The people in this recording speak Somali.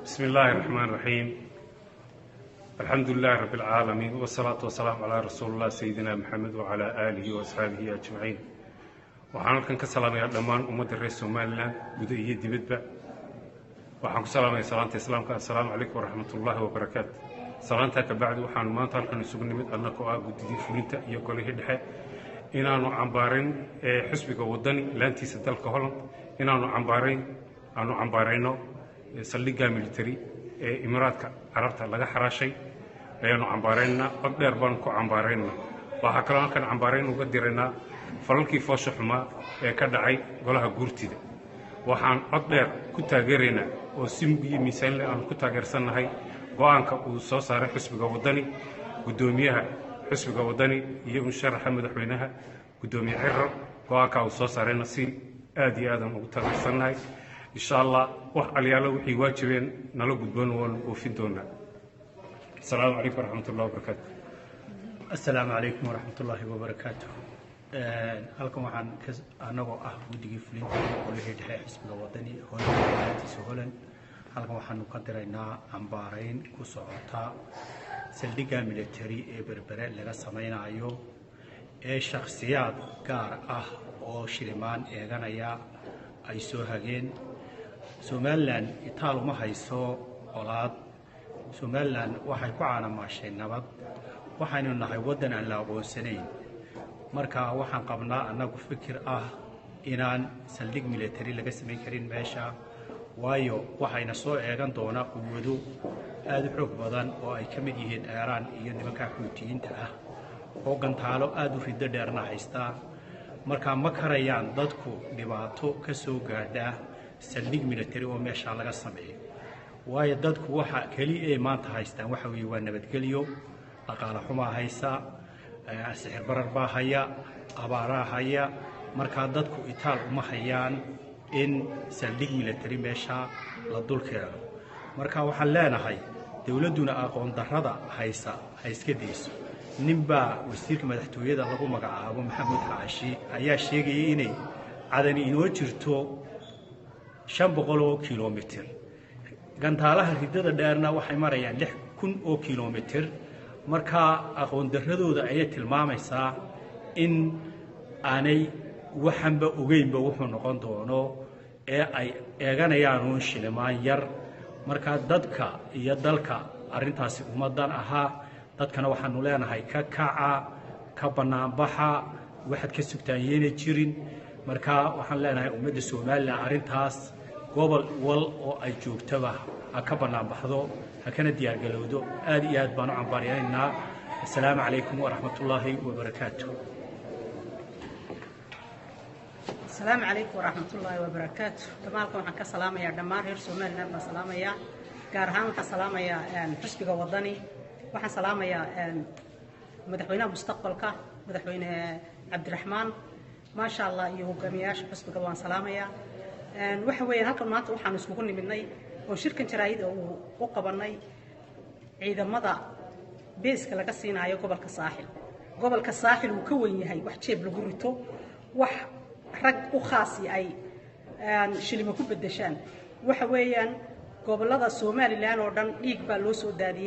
بسم الله الرحمن الرحيم، الحمد لله رب العالمين، والصلاة والسلام على رسول الله سيدنا محمد وعلى آله وأصحابه أجمعين. Waxaan halkan ka salaamayaa dhammaan ummadda reer Somaliland, guda iyo dibadba. Waxaan ku salaamaya salaanta Islaamka: assalaamu calaykum waraxmatullaahi wabarakaatu. Salaantaa ka bacdi, waxaanu maanta halkan isugu nimid, annagoo ah guddidii fulinta iyo golihii dhexe, inaanu cambaarin xisbiga Wadani laantiisa dalka Holland, inaanu cambaarayn aanu cambaarayno saldhigga military ee Imaaraadka Carabta laga xaraashay ayaanu cambaaraynaa. Cod dheer baanu ku cambaaraynaa. Waxaa kaloo halkan cambaarayn uga diraynaa falalkii foosha xumaa ee ka dhacay golaha guurtida. Waxaan cod dheer ku taageeraynaa oo si mug iyo miisaanle aanu ku taageersannahay go'aanka uu soo saaray xisbiga Waddani, guddoomiyaha xisbiga Waddani iyo musharaxa madaxweynaha, guddoomiye Ciro. Go'aanka uu soo saarayna si aad iyo aadaan ugu taageersannahay. Insha Allah, wax alyaalo wixii waajibeen nala gudboon waanu oofin doonaa. Asalaamu calaykum waraxmatullahi wabarakaatu. Asalaamu calaykum waraxmatullaahi wabarakaatu. Halkan waxaan anagoo ah guddigii fulinta golihii dhexe xisbiga Wadani Holland, laantiisa Holland, halkan waxaanu ka diraynaa cambaarayn ku socota saldhigga military ee Berbere laga samaynayo ee shakhsiyaad gaar ah oo shilimaan eeganaya ay soo hageen. Somaliland itaal uma hayso colaad. Somaliland waxay ku caanamaashay nabad. Waxaynu nahay waddan aan la aqoonsanayn. Marka waxaan qabnaa annagu fikir ah inaan saldhig military laga samayn karin meesha, waayo waxayna soo eegan doonaa quwado aada u xoog badan oo ay ka mid yihiin Eeraan iyo nimanka Xuutiyiinta ah oo gantaalo aada u riddo dheerna haystaa. Marka ma karayaan dadku dhibaato ka soo gaadha saldhig military oo meeshaa laga sameeyo, waayo dadku waxa keliya ay maanta haystaan waxa weeye waa nabadgelyo. Dhaqaale xumaa haysa, sixir barar baa haya, abaaraa haya. Markaa dadku itaal uma hayaan in saldhig military meesha la dul keeno. Marka waxaan leenahay, dowladduna aqoon darrada haysa ha iska dayso. Ninbaa wasiirka madaxtooyada lagu magacaabo Maxamuud Xaashi ayaa sheegayay inay Cadani inoo jirto 500 oo kilomitir, gantaalaha riddada dheerna waxay marayaan 6000 oo kilomitir. Markaa aqoon darradooda ayay tilmaamaysaa in aanay waxanba ogeynba wuxuu noqon doono ee ay eeganayaan uun shilimaan yar. Markaa dadka iyo dalka arrintaasi ummadan ahaa. Dadkana waxaanu leenahay, ka kaca, ka bannaanbaxa, waxaad ka sugtaan yeena jirin. Marka waxaan leenahay, ummadda Somaliland arrintaas gobol wal oo ay joogtaba ha ka bannaanbaxdo, ha kana diyaargalowdo. Aad iyo aad baan u cambaaryaynaa. Assalaamu calaykum waraxmatullaahi wabarakaatu. Asalaamu calaykum waraxmatullaahi wabarakaatu. Dhamaalkan waxaan ka salaamayaa dhammaan reer Somaliland baan salaamayaa, gaar ahaan waxaan salaamayaa xisbiga Wadani. Waxaan salaamayaa madaxweynaha mustaqbalka, madaxweyne Cabdiraxmaan, maasha Allah, iyo hogaamiyayaasha xisbiga waan salaamayaa. Waxa weeyaan, halkan maanta waxaanu iskugu nimidnay oo shirkan jaraa'id uu u qabanay ciidamada beeska laga siinaayo gobolka Saaxil. Gobolka Saaxil wuu ka weyn yahay wax jeeb lagu rito, wax rag u khaasi ay shilimo ku beddeshaan. Waxa weeyaan, gobollada Somaliland oo dhan dhiig baa loo soo daadiyey.